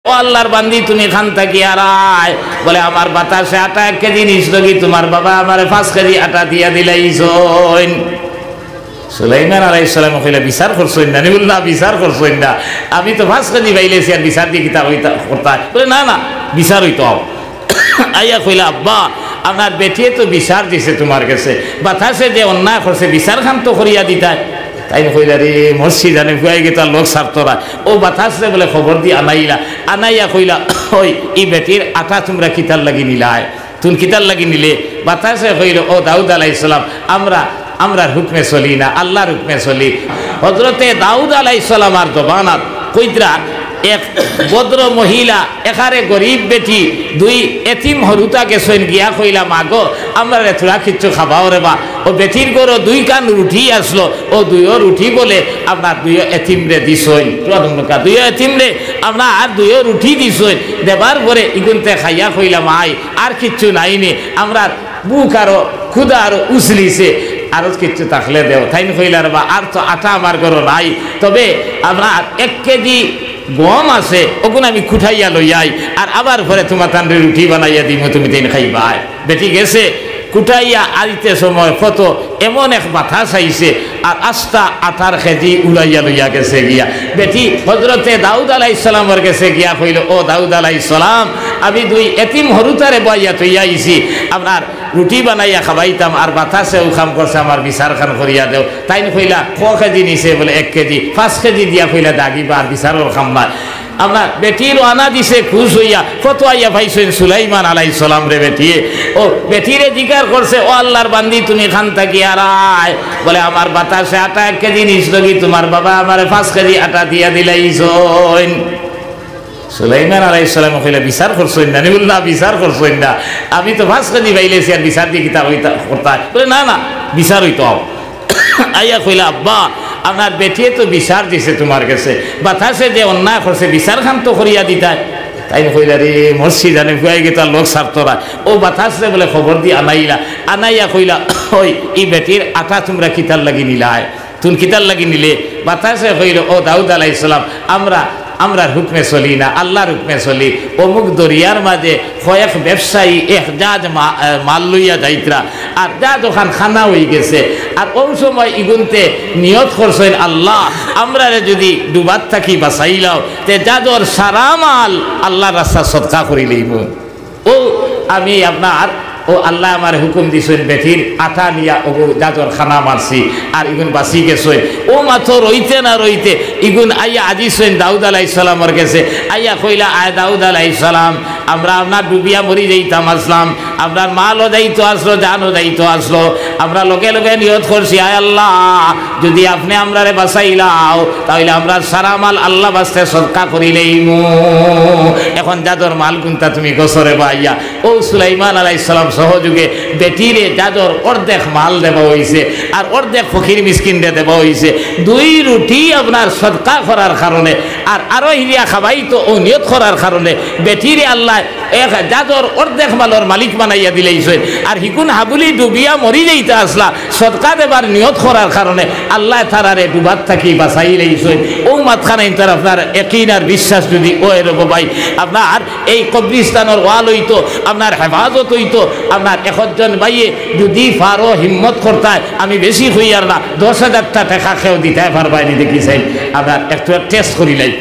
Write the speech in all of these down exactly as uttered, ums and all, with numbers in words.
"ও আল্লাহর বান্দি, তুমি খান থাকি আরায়?" বলে, "আমার বাতাসে আটা এক কেজি নিছলগি, তুমার বাবা আমারে পাঁচ কেজি আটা দিয়া দিলাইছইন।" সুলাইমান আলাইহিস সালামে কইলা, "বিচার করছইন না নি?" বলে, "না, বিচার করছইন না, আমি তো পাঁচ কেজি পাইলাইছি, আর বিচার দি কিতা করতায়?" বলে, "না, না, বিচার অইতো।" আইয়া কইলা, "আব্বা, আপনার বেটিয়ে তো বিচার দিছে তুমার গেছে, বাতাসে যে অন্যায় করছে, বিচার খান তো করিয়া দিতায়।" তাইন কইলা, "রে, মরছি জানে, ফুয়াইগিতার লগ ছাড়তো না।" অউ বাতাসরে বলে খবর দি আনাইলা, আনাইয়া কইলা, "ওই, ই বেটির আটা তুমরা কিতার লাগি নিলায়? তুন কিতার লাগি নিলে?" বাতাসে কইল, "ও দাউদ আলাইহিস সালাম, আমরা, আমরার হুকমে চলি না, আল্লাহর হুকমে চলি।" হজরতে দাউদ আলাইহিস সালাম আর জবানাত কইতরা, এক ভদ্র মহিলা, একারে গরিব বেটি, দুই এতিম হরুতা গেছইন গিয়া কইলা, "মা গো, আমরারে থুড়া কিচ্ছু খাবাও রে বা।" অউ বেটির ঘরো দুইখান রুটি আছলো, অউ দুইও রুটি বলে আপনার দুইও এতিমরে দিছইন। দুইও এতিমরে আপনার দুইও রুটি দিছইন। দেবার পরে ইগুনতে খাইয়া কইলা, "মাই, আর কিচ্ছু নাই নি, আমরার ভুক আরো, ক্ষুধা আরো উছলিছে, আরো কিচ্ছু থাকলে দেও।" তাইন কইলা, "রে বা, আর তো আটা আমার ঘরো নাই, তবে আপনার এক কেজি গম আছে, অগুন আমি কুটাইয়া লইয়াই, আর আবার পরে তুমার তানরে রুটি বানাইয়া দিমু, তুমি তাইন খাইবায়।" বেটি গেছে, কুটাইয়া আইতে সময় কত এমন এক বাতাস আইছে, আর আস্তা আটার কেজি উড়াইয়া লইয়া গেছে গিয়া। বেটি হজরতে দাউদ আলাইহিস সালামর গেছে গিয়া কইল, "ও দাউদ আলাইহিস সালাম, আমি দুই এতিম হরুতারে বওয়াইয়া থইয়া আইছি, আপনার রুটি বানাইয়া খাবাইতাম, আর বাতাসে অউ কাম করছে, আমার বিচার খান করিয়া দেও।" তাইন কইলা, "ক কেজি নিছে?" বলে, "এক কেজি।" পাঁচ কেজি দিয়া কইলা, "দাগি বা, আর বিচারর কাম নাই।" আপনার বেটি রওয়ানা দিছে খুশ অইয়া, কত আইয়া পাইছইন সুলাইমান আলাইহিস সালামরে বেটিয়ে। অউ বেটিরে জিকার করছে, "ও আল্লাহর বান্দি, তুমি খান থাকি আরায়?" বলে, "আমার বাতাসে আটা এক কেজি নিছলগি, তুমার বাবা আমারে পাঁচ কেজি আটা দিয়া দিলাইছইন।" সুলাইমান আলাইহিস সালামে কইলা, "বিচার করছইন না নি?" বলে, "না, বিচার করছইন না, আমি তো পাঁচ কেজি পাইলাইছি, আর বিচার দি কিতা করতায়?" বলে, "না, না, বিচার অইতো।" আইয়া কইলা, "আব্বা, আপনার বেটিয়ে তো বিচার দিছে তুমার গেছে, বাতাসে যে অন্যায় করছে, বিচার খান তো করিয়া দিতায়।" তাইন কইলা, "রে, মরছি জানে, ফুয়াইগিতার লগ ছাড়তো না।" অউ বাতাসরে বলে খবর দি আনাইলা, আনাইয়া কইলা, "ওই, ই বেটির আটা তুমরা কিতার লাগি নিলায়? তুন কিতার লাগি নিলে?" বাতাসে কইল, "ও দাউদ আলাইহিস সালাম, আমরা, আমরার হুকমে চলি না, আল্লাহর হুকমে চলি।" অমুক দরিয়ার মাঝে কয়েক ব্যবসায়ী এক জাহাজ মা-, এ, মাল লইয়া যাইতরা, আর জাহাজ অখান খানা অইগেছে। আর অউ সময় ইগুনতে নিয়ত করছইন, "আল্লাহ, আমরারে যুদি ডুবার থাকি বাঁচাইলাও, তে জাহাজর সারা মাল আল্লাহর রাস্তাত সদকা করিলাইমু।" অউ আমি আপনার, অউ আল্লায় আমারে হুকুম দিছইন, বেটির আটা নিয়া অগু জাহাজর খানা মারছি, আর ইগুন বাঁচি গেছইন। অউ মাত্র রইতে না রইতে ইগুন আইয়া আজিছইন দাউদ আলাইহিস সালামর গেছে, আইয়া কইলা, "আয় দাউদ আলাইহিস সালাম, আমরা আপনার ডুবিয়া মরি যাইতাম আছলাম, আপনার মালও যাইতো আছলো, জানও যাইতো আছলো, আমরা লগে লগে নিয়ত করছি, আয় আল্লাহ, যুদি আপনে আমরারে বাঁচাইলাও, তা অইলে আমরার সারা মাল আল্লাহ বাস্তে সদকা করিলাইমু। অখন জাহাজর মাল কুনতা তুমি গছরে বাইয়া।" অউ সুলাইমান আলাইহিস সালাম সহযোগে বেটিরে জাহাজর অর্ধেক মাল দেওয়া অইছে, আর অর্ধেক ফকির মিসকিনরে দেওয়া অইছে। দুই রুটি আপনার সদকা করার কারণে, আর আরো হিরিয়া খাবাইতো অউ নিয়ত করার কারণে বেটিরে আল্লায় এক জাহাজর অর্ধেক মালর মালিক বানাইয়া দিলাইছইন। আর হিগুন হাবুলি ডুবিয়া মরি যাইতা আছলা, সদকা দেবার নিয়ত করার কারণে আল্লায় তারারে ডুবার থাকি বাঁচাইলাইছইন। অউ মাতখান ইনতার আপনার একিন আর বিশ্বাস যুদি অয় রে বা ভাই, আপনার এই কবরিস্তানর ওয়াল অইতো, আপনার হেফাজত অইতো, আপনার একজন ভাইয়ে যুদি পারো হিম্মত করতায়, আমি বেশি কইয়ার না, দশ হাজারটা টেকা কেউ দিতায় পারবায় নি দেখি চাই, আপনার একটু টেস্ট করিলাই।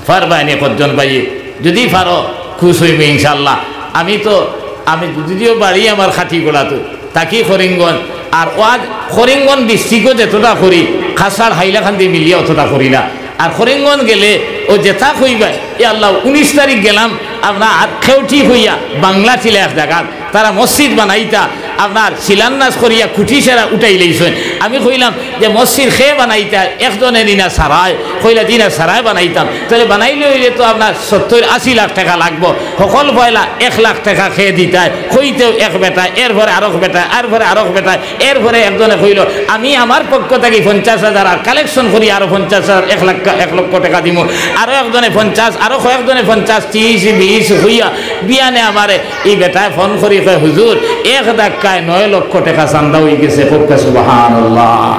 পারবায় নি একজন ভাইয়ে? যুদি পারো, খুশ অইমু ইনশাআল্লাহ। আমি তো, আমি যুদিও বাড়ি আমার খাটিগড়াত, থাকি করিমগঞ্জ, আর ওয়াজ করিমগঞ্জ ডিস্ট্রিক্টও যেতটা করি, কাছাড় হাইলাকান্দি মিলিয়া অতটা করি না। আর করিমগঞ্জ গেলে অউ যেতা কইবায়, এ আল্লাহ, উনিশ তারিখ গেলাম, আপনার খেউটি কইয়া বাংলাটিলা এক জাগাত, তারা মসজিদ বানাইতা, আপনার শিলান্যাস করিয়া খুটি সেরা উঠাইলাইছইন। আমি কইলাম যে, "মসজিদ কে বানাইতা, একজনে নি না সারায়?" কইলা, "জি না, সারায় বানাইতাম।" তাইলে বানাইলে অইলে তো আপনার সত্তইর আশি লাখ টেকা লাগবো। হকল পয়লা এক লাখ টেকা কে দিতায়, কইতেউ এক বেটায়, এরপরে আরক বেটায়, এরপরে আরক বেটায়, এরপরে একজনে কইলো, "আমি আমার পক্ষ থাকি পঞ্চাশ হাজার আর কালেকশন করি আরো পঞ্চাশ হাজার, এক লাখ, এক লক্ষ টেকা দিমু।" আরো একজনে পঞ্চাশ, আরো কয়েকজনে পঞ্চাশ, তিরিশ, বিশ কইয়া বিয়ানে আমারে ই বেটায় ফোন করি কয়, "হুজুর, এক ধাক্কায় নয় লক্ষ টেকা চান্দা অইগেছে।" কউক্কা সুবহানাল্লাহ।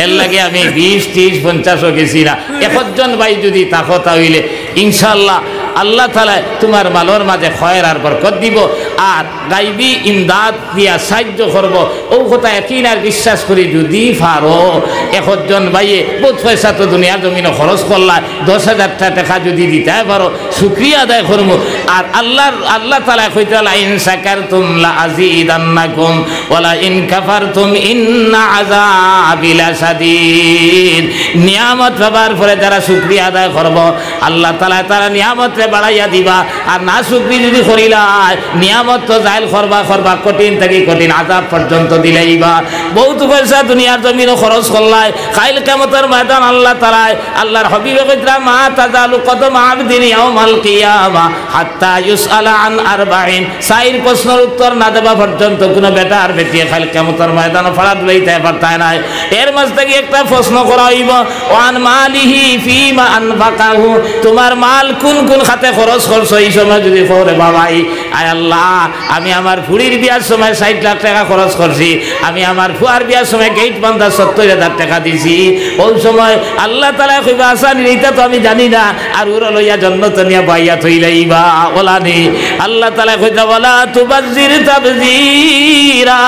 এরলাগি আমি বিশ, তিরিশ, পঞ্চাশও গেছি না। একজন ভাই যুদি থাকো তা অইলে ইনশাআল্লাহ, আল্লাহ তাআলায় তুমার মালর মাঝে খয়র আর বরকত দিবো, আর গাইবি ইমদাদ দিয়া সাইয্য করবো। অউ কথা একিন আর বিশ্বাস করি যুদি পারো, একজন ভাইয়ে বউত পয়সা তো দুনিয়ার জমিনো খরচ করলায়, দশ হাজার টেকা যুদি দিতায় পারো, শুকরিয়া আদায় করমু। আর আল্লাহর, আল্লাহ তাআলায় কইতা, "লাইন শাকারতুম লাআযীদান্নাকুম ওয়া লাইন কাফারতুম ইন্না আযাবি লাশাদীদ।" নিয়ামত পাবার পরে যারা শুকরিয়া আদায় করবো, আল্লাহ তাআলায় তারার নিয়ামতরে বাড়াইয়া দিবা। আর নাশুকরি যুদি করিলায়, নিয়ামত তো জাইল করবা, করবা, কঠিন থাকি কঠিন আযাব পর্যন্ত দিলাইবা। বউত পয়সা দুনিয়ার জমিনো খরচ করলায়, কাইল কিয়ামতর ময়দান আল্লাহ তাআলায়, আল্লাহর হাবিবে কইতরা, "মা তাযালু কদমা আবদিন ইয়াউমাল কিয়ামা হাত্তা ইউসআলা আন আরবাইন।" চাইর প্রশ্নর উত্তর না দেওয়া পর্যন্ত কুনু বেটা আর বেটিয়ে কাইল কিয়ামতর ময়দানো ফাড়া ডুলাইতায় পারতায় নায়। এর মাঝ থাকি একটা প্রশ্ন করা অইবো, "ওয়ান মালিহি ফিমা আনফাকাহু।" তুমার মাল কুন কুন খাতে খরচ করছো, ই সময় যুদি কও রে বাবাই, "আয় আল্লাহ, আমি আমার ফুড়ির বিয়ার সময় ষাইট লাখ টেকা খরচ করছি, আমি আমার ফুয়ার বিয়ার সময় গেইট বান্ধা সত্তইর হাজার টেকা দিছি।" অউ সময় আল্লাহ তাআলায় কইবা, "আচ্ছা নি, ইতা তো আমি জানি না।" আর উরা লইয়া জন্নতো নিয়া বাইয়া থইলাইবা, অলা নি? আল্লাহ তাআলায় কইতা, "ওয়ালা তুবাজ্জির তাবজীরা,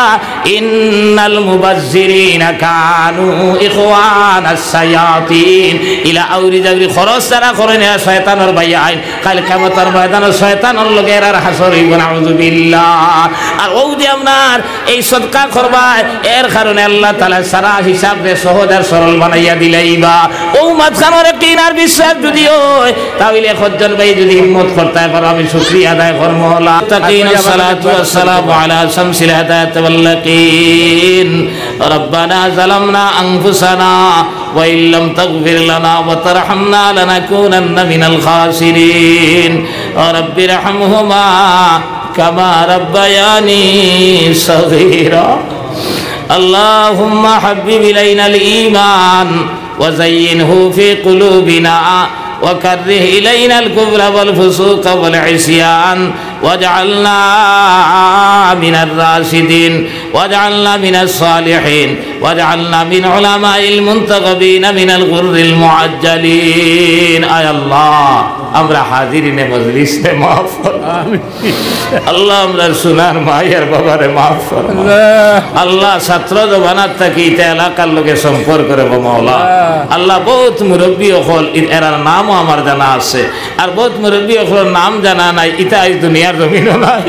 ইন্নাল মুবাজ্জিরিনা কানু ইখওয়ানাশ শায়াতিন।" ইলা আউরি জাউরি খরচ যারা করইন, এরা শয়তানর ভাইয়াইন। কাইল কিয়ামতর ময়দানো শয়তানর লগে এরার হাশর অইবো, নাউজুবিল্লাহ। আর অউ যে আপনার এই সদকা করবায়, এর কারণে আল্লাহ তাআলায় সারা হিসাবরে সহজ আর সরল বানাইয়া দিলাইবা। অউ মাতখানর একিন আর বিশ্বাস যুদি অয়, তাইলে একজন ভাই যুদি হিম্মত করতায় পারো, আমি শুকরিয়া আদায় করমু। আল্লাহ তাকিন, আসসালাতু ওয়াসসালামু আলা শামসিল হিদায়াতি ওয়াল ইয়াকিন। রব্বানা যালামনা আনফুসানা ওয়া ইল্লাম তাগফির লানা ওয়া তারহামনা লানাকুনান্না মিনাল খাসিরিন। রাব্বিরহামহুমা কামা রাব্বায়ানি সগীরা। আল্লাহুম্মা হাব্বিব ইলাইনাল ঈমান ওয়া যায়্যিনহু ফি কুলুবিনা ওয়া কাররিহ ইলাইনাল কুফরা ওয়াল ফুসুকা ওয়াল ইসয়ান ওয়াজআলনা মিনার রাশিদিন ওয়াজআলনা মিনাস সালিহিন ওয়াজআলনা মিন উলামাইল মুনতাখাবিন মিনাল গুররিল মুআজ্জালিন। আয় আল্লাহ, আমরা হাজিরিনে মজলিসরে মাফ করো। আমিন। আল্লাহ, আমরার সোনার মাই আর বাবারে মাফ করো। আল্লাহ। আল্লাহ, ছাত্র জমানার থাকি ইতা এলাকার লগে সম্পর্ক রেখো মাওলা। আল্লাহ। আল্লাহ, বউত মুরব্বি অকল, ই-, এরার নামও আমার জানা আছে, আর বউত মুরব্বি অকলর নাম জানা নাই, ইতা আইজ দুনিয়ার জমিনো নাই।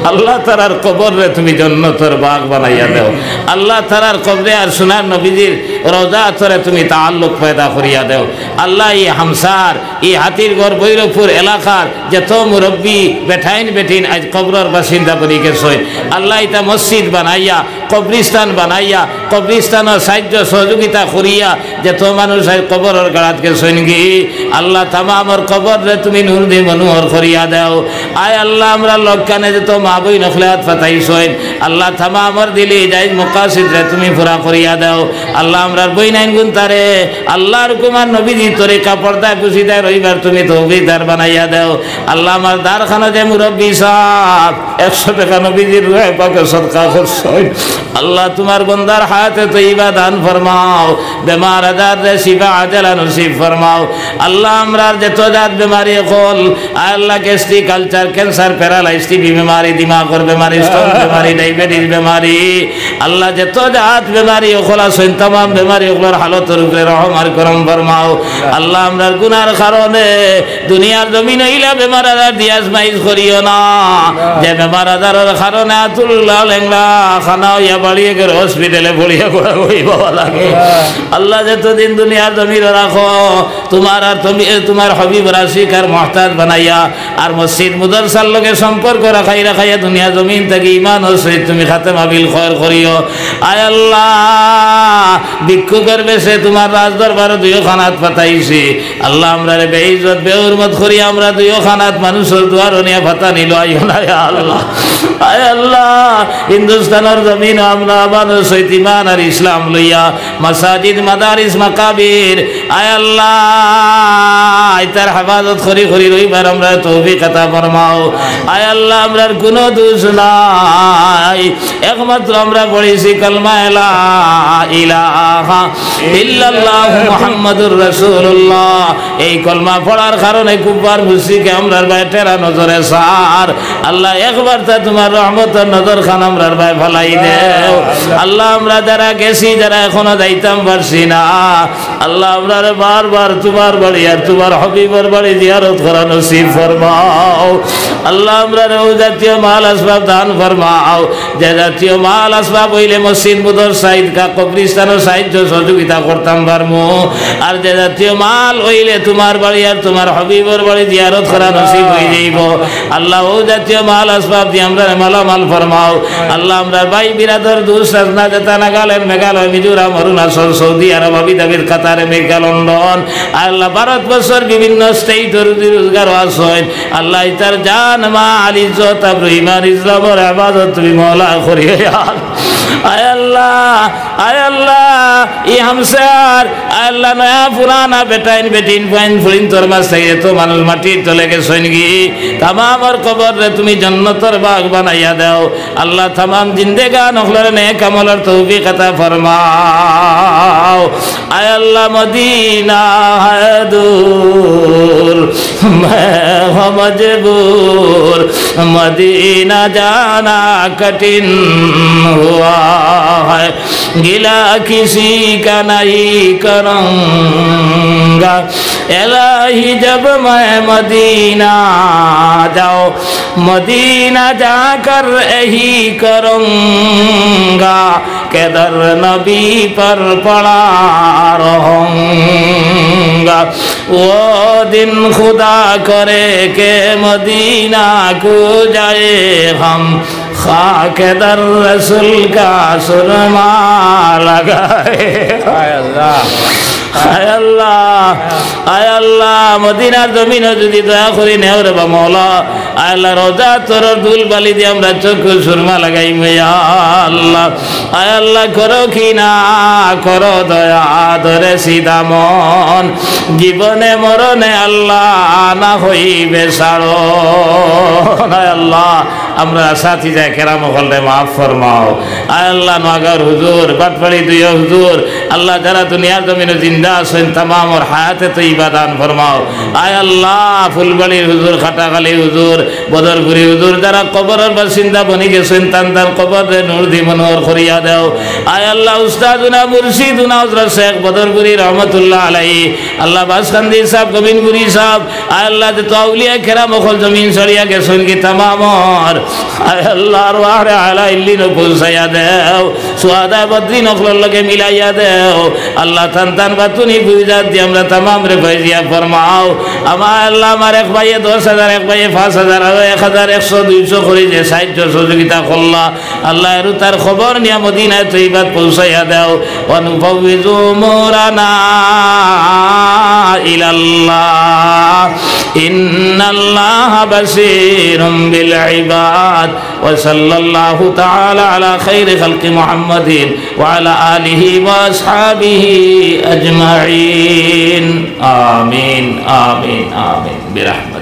আল্লাহ, তারার কবররে তুমি জন্নতর বাগ বানাইয়া দেও। আল্লাহ, তারার কবরে আর সোনার নবীজির রওজা আতরে তুমি তাআল্লুক পয়দা করিয়া দেও। আল্লাহ, ই হামসার ই হাতিরগড় ভৈরবপুর এলাকার যত মুরব্বি বেটাইন বেটিন আইজ কবরর বাসিন্দা বনি গেছইন, আল্লাহ ইতা মসজিদ বানাইয়া, কবরিস্তান বানাইয়া, কবরিস্তানর সাহায্য সহযোগিতা করিয়া যত মানুষ আইজ কবরর গাড়াত গেছইন গি, আল্লাহ তামামর কবররে তুমি নূর দি মনোহর করিয়া দেও। আয় আল্লাহ, আমরার লগে যত মা বইন অকলে আত পাতাইছইন, আল্লাহ তামামর দিলি জায়েজ মাকাসিদরে তুমি পুরা করিয়া দেও। আল্লাহ, আমরার বইনাইন গুনতারে আল্লাহর হুকুম আর নবীজির তরিকা পর্দায় পুশিদায় রইবার তুমি তৌফিক দার বানাইয়া দেও। আল্লাহ, আমার দারখানো যে মুরব্বি সাব একশো টেকা নবীজির রুহে পাকে সদকা করছইন, আল্লাহ, তুমার বন্দার হায়াতে তৈবা দান ফরমাও, বেমার আজাররে শিফা আজেলা নসিব ফরমাও। আল্লাহ, আমরার যত জাত বেমারি অকল, আয় আল্লাহ, gastric, ulcer, cancer, paralyse, TB বেমারি, দিমাগর বেমারি, স্ট্রোক বেমারি, ডায়াবেটিস বেমারি, আল্লাহ, যত জাত বেমারি অকল আছইন, তামাম বেমারি অকলর হালতর উপরে রহম আর করম ফরমাও। আল্লাহ, আমরার গুনার কারণে দুনিয়ার জমিনো ইলা বেমার আজার দিয়া আজমাইশ করিও না, যে বেমার আজারর কারণে আতুল্লা লেংড়া কানা অইয়া বাড়িয়ে গেলে হসপিটালে পড়িয়া গড়া অইবা লাগে। আল্লাহ, যতদিন দুনিয়ার জমিনো রাখো, তুমার আর তুমি, তুমার হাবিবর আশিক আর মুহতাজ বানাইয়া, আর মসজিদ মাদ্রাসার লগে সম্পর্ক রাখাই রাখাইয়া দুনিয়া জমিন থাকি ইমানর সহিত তুমি খাতেমা বিল খয়র করিও। আয় আল্লাহ, ভিক্ষুকর বেশে তুমার রাজ দরবারো দুইও খান আত পাতাইছি। আল্লাহ, আমরারে বেইজ্জত, বেহুরমত করি আমরা দুইও খান আত মানুষর দুয়ারো নিয়া পাতা নিলো আইও না, ইয়া আল্লাহ। আয় আল্লাহ, হিন্দুস্তানর জমিনো আমরা আমানর সহিত ইমান আর ইসলাম লইয়া মাসাজিদ, মাদারিস, মাকাবির, আয় আল্লাহ, ইতার হেফাজত করি করি রইবার আমরারে তৌফিক আতা ফরমাও। আয় আল্লাহ, আমরার কুনু দুষ নাই, একমাত্র আমরা পড়ছি কলমা লা ইলাহা ইল্লাল্লাহু মুহাম্মাদুর রাসূলুল্লাহ। এই কলমা পড়ার কারণে কুফফার মুশরিকে আমরার বায় টেরা নজরে চার। আল্লাহ, একবার তা তুমার রহমতর নজর খান আমরার বায় ফালাই দেও। আল্লাহ, আমরা যারা গেছি, যারা এখনো যাইতাম পারছি না, আল্লাহ, আমরারে বারবার তুমার বাড়ি আর তুমার হাবিবর বাড়ি জিয়ারত করা নসিব ফরমাও। আল্লাহ, আমরারে অউ জাতীয় মাল আসবাব দান ফরমাও, যে জাতীয় মাল আসবাব অইলে মসজিদ মুদর সাইদ কা কবরিস্তানর সাহায্য সহযোগিতা করতাম পারমু, আর যে জাতীয় মাল অইলে তুমার বাড়ি আর তুমার হাবিবর বাড়ি জিয়ারত করা নসিব অই যাইবো। আল্লাহ, অউ জাতীয় মাল আসবাব দি আমরারে মালামাল ফরমাও। আল্লাহ, আমরার ভাই বিরাদর দুষ সাজনা যেতা নাগাল্যান্ড, মেঘালয়, মিজোরাম, অরুণাচল, সৌদি আরব, আবু ধাবির, কাতার, আমেরিকা, লন্ডন, আল্লাহ, ভারতবর্ষর বিভিন্ন স্টেটর রুজি রোজগারও আছইন। আল্লাহ, ইতার জান, মাল, ইজ্জত, আবরু, ইমান, ইসলামর হেফাজত তুমি মওলা করিও। আয় আল্লাহ, আয় আল্লাহ, ই হামসার, আয় আল্লাহ, নয়া পুরানা বেটাইন বেটিন পুয়াইন ফুড়িন্তর মাঝ থাকি এত মানুষ মাটির তলে গেছইন গি, তামামর কবররে তুমি জন্নতর বাগ বানাইয়া দেও। আল্লাহ, তামাম জিন্দেগান অকলরে নেক আমলর তৌফিক আতা ফরমাও। আয় আল্লাহ, মদিনা হ্যায় দূর, मैं हूँ मजबूर, मदीना जाना कठिन हुआ है, गिला किसी का नहीं करूँगा। इलाही, जब मैं मदीना जाऊँ, मदीना जाकर यही करूँगा, के दर नबी पर पड़ा रहूँगा। वो दिन खुदा करे के मदीना को जाए हम, खाक दर रसूल का सुरमा लगाए। আয় আল্লাহ, আয় আল্লাহ, আয় আল্লাহ, মদিনার জমিনো যদি দয়া করি নেও রে বা মওলা, আয় আল্লাহ, রওজা তোর ধুল বালি দি আমরা চক্ষু সুরমা লাগাইমু, ইয়া আল্লাহ। আয় আল্লাহ, করো কি না করো দয়া, ধরেছি দামন, জীবনে মরণে আল্লাহ না হইবে ছাড়ন। আয় আল্লাহ, আমরার আসাতিজা কেরাম অকলরে মাফ ফরমাও। আয় আল্লাহ, নোয়াগাঁওর হুজুর, বাটপাড়ি দুইও হুজুর, আল্লাহ, যারা দুনিয়ার জমিনো জিন্দা আছইন, তামামর হায়াতে তৈবা দান ফরমাও। আয় আল্লাহ, ফুলবাড়ির হুজুর, কাটাখালী হুজুর, বদরপুরি হুজুর, যারা কবরর বাসিন্দা বনি গেছইন, তান তান কবররে নূর দি মনোহর করিয়া দেও। আয় আল্লাহ, উস্তাদুনা, মুর্শিদুনা হযরত শেখ বদরপুরি রহমতুল্লাহ আলাইহি, আল্লাহ, বাসকান্দি সাহেব, গবিনপুরি সাহেব, আয় আল্লাহ, যত আউলিয়া কেরাম অকল জমিন ছাড়িয়া গেছইন গি তামামর, আয় আল্লাহ, আরওয়াহরে আলা ইল্লিনো পৌঁছাইয়া দেও। শুহাদায়ে বদরিন অকলর লগে মিলাইয়া দেও। আল্লাহ, তান তান বাতুনি বুঝাত দি আমরা তামামরে ফয়জিয়া ফরমাও। আমার আল্লাহ, আমার এক ভাইয়ে দশ হাজার, এক ভাইয়ে পাঁচ হাজার, আরো এক হাজার, একশো, দুইশো করি যে সাহায্য সহযোগিতা করলা, আল্লাহ, এরু তার খবর নিয়া মদিনায় তৈবাত পৌঁছাইয়া দেও। ونفوض أمورنا إلى الله إن الله بصير بالعباد. وصلى الله تعالى على خير خلق محمد وعلى آله وأصحابه أجمعين. آمين، آمين، آمين، برحمتك.